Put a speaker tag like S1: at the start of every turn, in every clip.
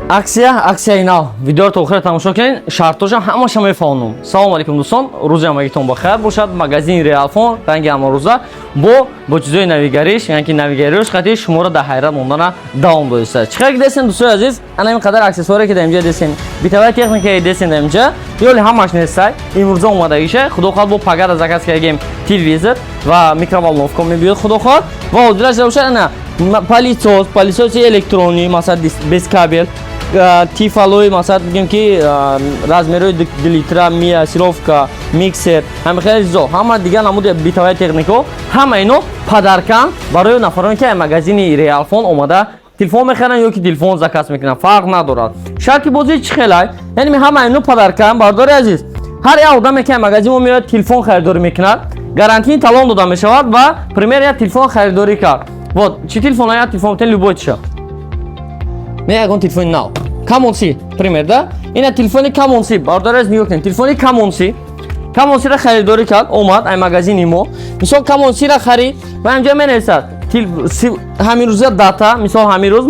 S1: Аксия, аксияи нав. Видеоро то охира тамошо кунед, шартоша ҳамаша мефаҳмонам. Салому алейкум, дӯстон, рӯзи ҳамагитон бахайр бошад. Магазини Реалфон ранги ҳамарӯза бо чизои навигариш, яъне ки навигариёш қати шуморо дар ҳайрат мондана давом додиста. Чӣ қадр ки дестен, дӯстои азиз, ана ин қадар аксессуаре ки дар инҷа дестен, бытовая техникае дестен дар инҷа, ёли ҳамаш нестай. Имрӯза омадагиша, худо хоҳад, бо пагара заказ кардагем, телевизор ва микроволновка мебиёд, худо хоҳад. Ва ҳозираш бошад ана пылесос, пылесоси электронӣ, масалан, без кабель, Тефалои, масалан, бигем ки размерҳои 2 литра, мясорубка, миксер, ҳама хеле чизо, ҳама дигар намуди бытовая технико, ҳама ино подаркан барои нафароне ки магазини Реалфон омада телефон мехаранд ё ки телефон заказ мекунанд, фарқ надорад. Шарти бозӣ чӣ хелай? Яъне ҳама ино подаркан, бардори азиз. Ҳар як одаме ки магазин мо меояд, телефон харидорӣ мекунад, гарантийный талон дода мешавад. Ва пример, як телефон харидорӣ кард, вот чӣ телефон, як телефон, любой чиша не, ягон телефони нав, Камон Си, пример да, ина телефони Камон Си, бародари аз, нигоҳ кунед, телефони Камон Си. Камон Сира харидорӣ кард, омад ай магазини мо, мисол, Камон Сира харид ва инҷа менависад ҳамин рӯза дата, мисол, ҳамин рӯз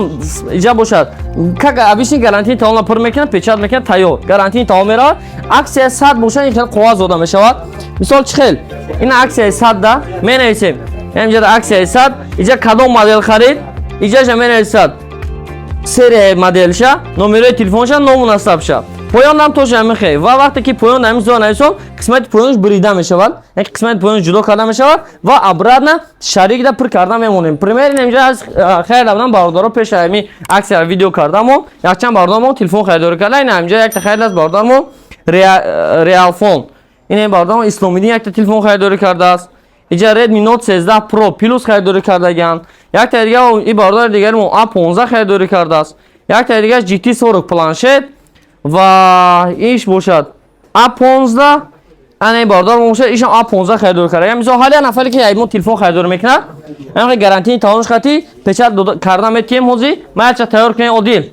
S1: иҷа бошад, как обычный гарантийный талона пур мекунад, печать мекунад, тайёр, гарантийный талон меравад. Аксия 100 бошад, ин хел қоғаз дода мешавад. Мисол, чӣ хел ин аксияи 100 да менависем инҷа, аксияи 100, иҷа кадом модел харид, иҷаша менависад, серияи моделша, номерои телефонша, ному насабша, поёнам тоша ҳамин. Ва вақте ки поён ҳамин зо нависон, қисмати поёнш бурида мешавад, яки қисмати поёнш ҷудо карда мешавад ва обратно шарикда пур карда мемонем. Пример, инҷа аз хайр дабдан бародаро, пеш ҳамин аксия видео кардамо, якчанд бародармо телефон харидорӣ карда. Ин ҳаминҷа якта харид аст бародармо Реалфон. Ин бародармо Исломиддин якта телефон харидорӣ кардааст. Иҷа Redmi Note 13 Pro Plus харидорӣ кардагианд. Якта дига и бародари дигари мо A15 харидорӣ кардааст. Якта дигаш GT 40 планшет ва иш бошад A15. Ана ин бародар мо бошад, ишам A15 харидорӣ карда. Мисол, ҳар як нафаре ки мо телефон харидорӣ мекунад, ҳамин гарантийный талонш хати печать карда метиҳем. Ҳозир ма якча тайёр кунем, Одил,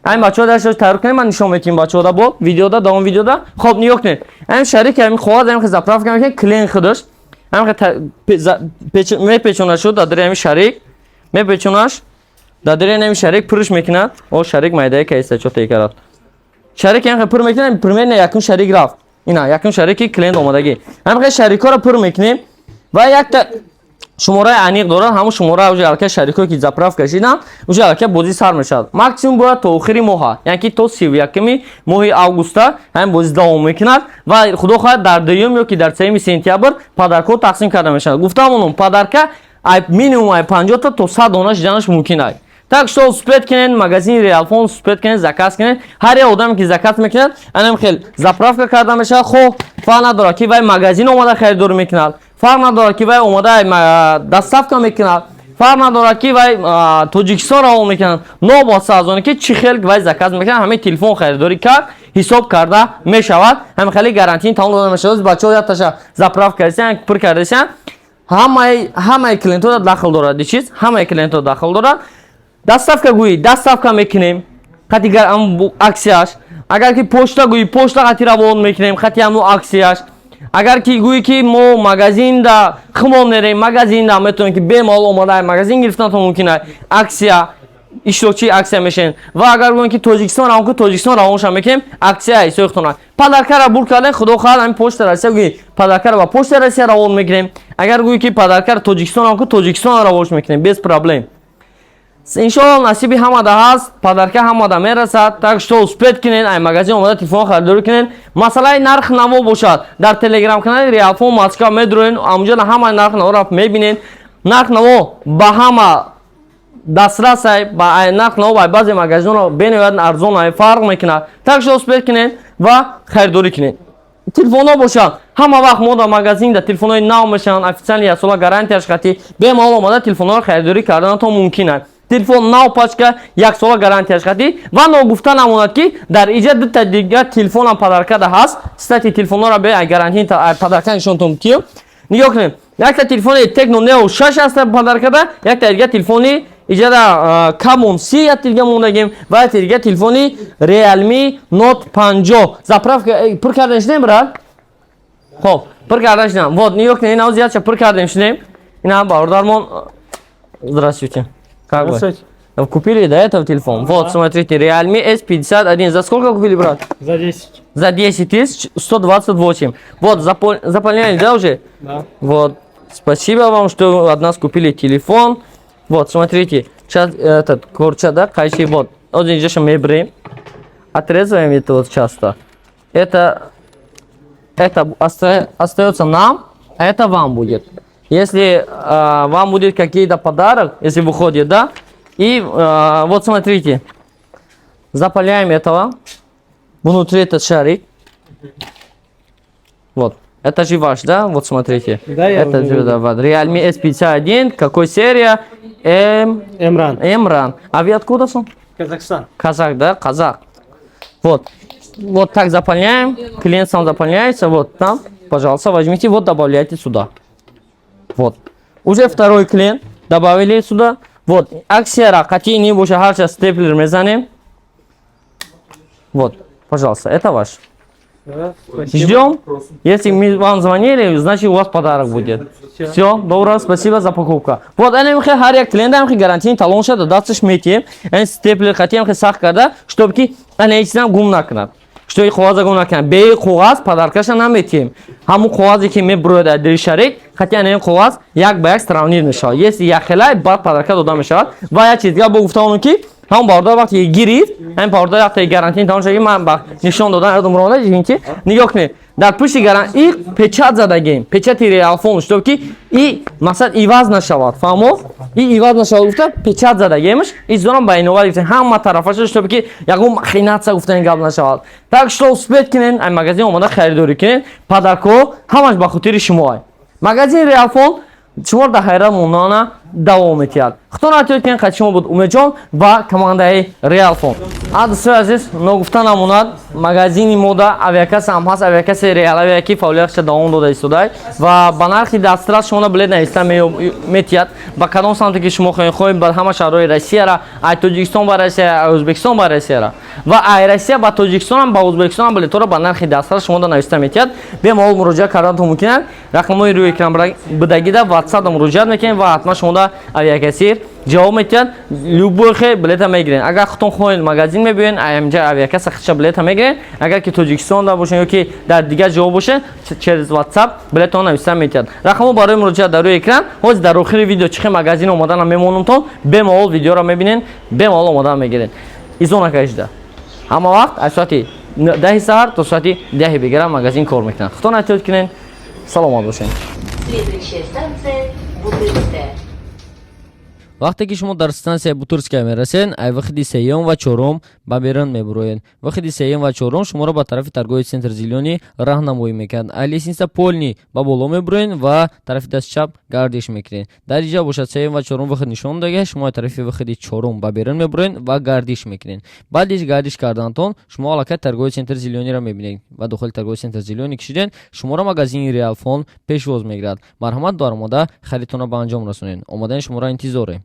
S1: ҳамин бачаҳо дарш тайёр кунем, ман нишон метиҳем бачаҳода бо видеода, давом видеода. Хоб, нигоҳ кунед, ҳамин шарик, ҳамин коғаз, ҳамин заправка мекунед, клиент худаш ҳамин мепечонад шуд дар дари ҳамин шарик, мепечонаш дар дари ҳамин шарик, пурш мекунад. О, шарик майдае каиста чо текарад, шарик ҳамин пур мекунад. Примерно якум шарик рафт, ина якум шарики клиент омадагӣ. Ҳамин шарикҳоро пур мекунем ва якта шумораи аниқ дорад. Ҳамон шумора уже аллакай шарикҳое ки заправка шиданд, уже аллакай бозӣ сар мешавад. Максимум бояд то охири моҳа, яъне ки то 31-уми моҳи августа ҳамин бозӣ давом мекунад. Ва худо хоҳад, дар дуюм ё ки дар 3 сентябр подаркҳо тақсим карда мешавад. Гуфтаамонум, подарка минимум ай 50-та то 100 дона шиданаш мумкин ай. Так что успеть кунед, магазини Реалфон успеть кунед, заказ кунед. Ҳар як одаме ки заказ мекунад, анам хел заправка карда мешавад. Хо фарқ надорад, ки вай магазин омада харидорӣ мекунад, фарқ надорад, ки вай омада доставка мекунад, фарқ надорад, ки вай Тоҷикистон равон мекунад. Новобаста аз оне ки чӣ хел вай заказ мекунад, ҳамин телефон харидорӣ кард, ҳисоб карда мешавад. Ҳамин хеле гарантийный талон дода мешавад. Бачаҳо якташа заправка кардасиан, пур кардасиан. Ҳамаи клиентҳо дахл дорад, чиз ҳамаи клиентҳо дахл дорад. Доставка гӯӣ, доставка мекунем қати аксияш. Агар ки почта гӯӣ, почта қати равон мекунем, қати ҳамун аксияш. Агар ки гӯӣ, ки мо магазинда хумон мерем, магазинда метавонем, ки бемалол омада магазин гирифтанатон мумкин аст, аксия иштирокчии аксия мешавем. Ва агар гӯем, ки Тоҷикистон равон ку, Тоҷикистон равонша мекунем, аксия ҳисоби. Подаркара бур кардем, худо хоҳад, ҳамин Почта Россия гӯӣ, подаркара ба Почта Россия равон мекунем. Агар гӯӣ, ки подаркара Тоҷикистон равон ку, Тоҷикистон равонш мекунем без проблем. Иншоалло, насиби ҳамада ҳаст, подарка ҳамада мерасад. Так что успеть кунед, ай магазин омада телефон харидорӣ кунед. Масъалаи нарх наво бошад, дар телеграм канали Реалфон Москва медуроен, амҷода ҳамаи нарх наворо мебинед. Нарх наво ба ҳама дастрас ай, ба нарх наво ба баъзе магазинҳо бениҳоят арзон ай, фарқ мекунад. Так что успеть кунед ва харидорӣ кунед. Телефонҳо бошад, ҳама вақт мо дар магазин дар телефонҳои нав мешаванд, официально яксола гарантияш қатӣ, бемалол омада телефонҳоро харидорӣ карданатон мумкин аст. Телефон нав, пачка, яксола гарантияш қатӣ. Ва ногуфта намонад, ки дар иҷа дута дигар телефонам подаркада ҳаст. Кстати, телефонҳоро бе гарантия подарка нишонтон киё. Нигоҳ кунед, якта телефони Tecno Neo 6 ҳаст подаркада, якта дигар телефони иҷада Camon C якта дига мондагим ва якта дига телефони Realme Note 50. Заправка пур кардан шудем, брат? Хоб, пур кардан шудам. Вот, нигоҳ кунед, ин зиядша пур кардем шудем. Ина бародармон, здравствуйте, как вы?
S2: Здравствуйте.
S1: Купили до этого телефон. Вот, смотрите, Realme S51. За сколько купили, брат?
S2: За 10.
S1: За 10 тысяч 128. Вот, заполняли, да, уже?
S2: Да.
S1: Вот. Спасибо вам, что от нас купили телефон. Вот, смотрите. Сейчас этот, корча, да, қайчи, вот. Вот здесь мебрем. Отрезаем это вот часто. Это остается нам, а это вам будет. Если вам будет какие-то подарок, если выходит, да, и вот смотрите, запаляем этого, внутри этот шарик, вот, это же ваш, да, вот смотрите.
S2: Да, я
S1: это
S2: уже
S1: же, да,
S2: видел.
S1: Вот, Realme S51, какой серия? М,
S2: Эмран.
S1: Эмран. А вы откуда сам?
S2: Казахстан.
S1: Казах, да? Казах. Вот. Вот так заполняем. Клиент сам заполняется. Вот там, пожалуйста, возьмите, вот добавляйте сюда. Вот. Уже второй клиент добавили сюда. Вот. Аксияра, қати не боша, ҳарча степлер мезанем. Вот. Пожалуйста, это ваш.
S2: Да, спасибо.
S1: Ждем. Если мы вам звонили, значит, у вас подарок будет. Все, добро, спасибо за покупку. Вот, ана михе ҳар як клиент ам гарантийный талон шада дасташ метием. Ан степлер хатиам хе сахт карда, чтобы ки ана ҳеч гум накунад. Что и қоғаза гум накунад. Бе қоғаз подаркаша наметием. Ҳамун қоғазе ки мебурояд аз дили шарик, хати ана ин қоғаз як ба як сравнить мешавад. Если як хелай, баъд подарка дода мешавад. Ва як чиз дигар бо гуфта онам, ки ҳамон бародар вақте гирифт, ҳамин бародар вақте гарантийный талон шуда, ман ба нишон додан ёдам ронда, ки нигоҳ кунед. Дар пушти гаран и печать задагем, печати Реалфон, чтоб ки и мақсад иваз нашавад, фаҳмо, и иваз нашавад гуфта печать задагемш, и зорам ба инова гирифтем ҳама тарафаша, чтоб ки ягон махинация гуфтани гап нашавад. Так что успеть кунен, ай магазин омода харидорӣ кунен, подаркҳо ҳамаш ба хотири шумо. Магазин Реалфон шуморо дар ҳайрат монана давом метиҳад. Худтон эҳтиёт кунед. Қати шумо буд Умедҷон ва командаи Реалфон. А дӯстои азиз, ногуфта намонад, магазини мода авиакасса ҳам ҳаст, авиакасси Реал Авиа, ки фаъолиятша давом дода истодай ва ба нархи дастрас шумо билет нависта метиҳад, ба кадом самте ки шумо хоҳед, хоҳед ба ҳама шаҳрҳои Россияра, ай Тоҷикистон ба Россия, ай Ӯзбекистон ба Россияра ва ай Россия ба Тоҷикистонам, ба Ӯзбекистонам билетҳоро ба нархи дастрас шумо нависта метиҳад. Бемалол муроҷиат карданатон мумкин аст. Рақамҳои рӯи экран будагида WhatsApp муроҷиат мекунед ва ҳатман шумода авиакассир ҷавоб метиҳад. Любой хе билета мегирен. Агар худтон хоҳед, магазин мебиёен, амҷа авиакасса худша билета мегирен. Агар ки Тоҷикистонда бошен ё ки дар дигар ҷо бошен, через WhatsApp билетон нависта метиҳад. Рақамҳо барои муроҷиат дар рӯи экран. Ҳозир дар охири видео чӣ хел магазин омадана мемонумтон, бемалол видеоро мебинен, бемалол омода мегирен. Изо накашида, ҳама вақт аз соати 10-и саҳар то соати 10-и бегара магазин кор мекунад. Худтон эҳтиёт кунен, саломат бошед.
S3: Следующая станция Бутырская.
S1: Вақте ки шумо дар стансияи Бутырская мерасед, ай выходи сеюм ва чорум ба берун мебуроед. Выходи сеюм ва чорум шуморо ба тарафи торговый центр Зелёный раҳнамоӣ мекунад. Ай лестница полный ба боло мебуроед ва тарафи дасти чап гардиш мекунед. Дар инҷа бошад, сеюм ва чорум выход нишон дага, шумо ай тарафи выходи чорум ба берун мебуроед ва гардиш мекунед. Баъди гардиш карданатон шумо аллакай торговый центр Зелёныйро мебинед ва дохили торговый центр Зелёный ки шудед, шуморо магазини Реалфон пешвоз мегирад. Марҳамат, даромада харидтонро ба анҷом расонед. Омадани шуморо интизорем.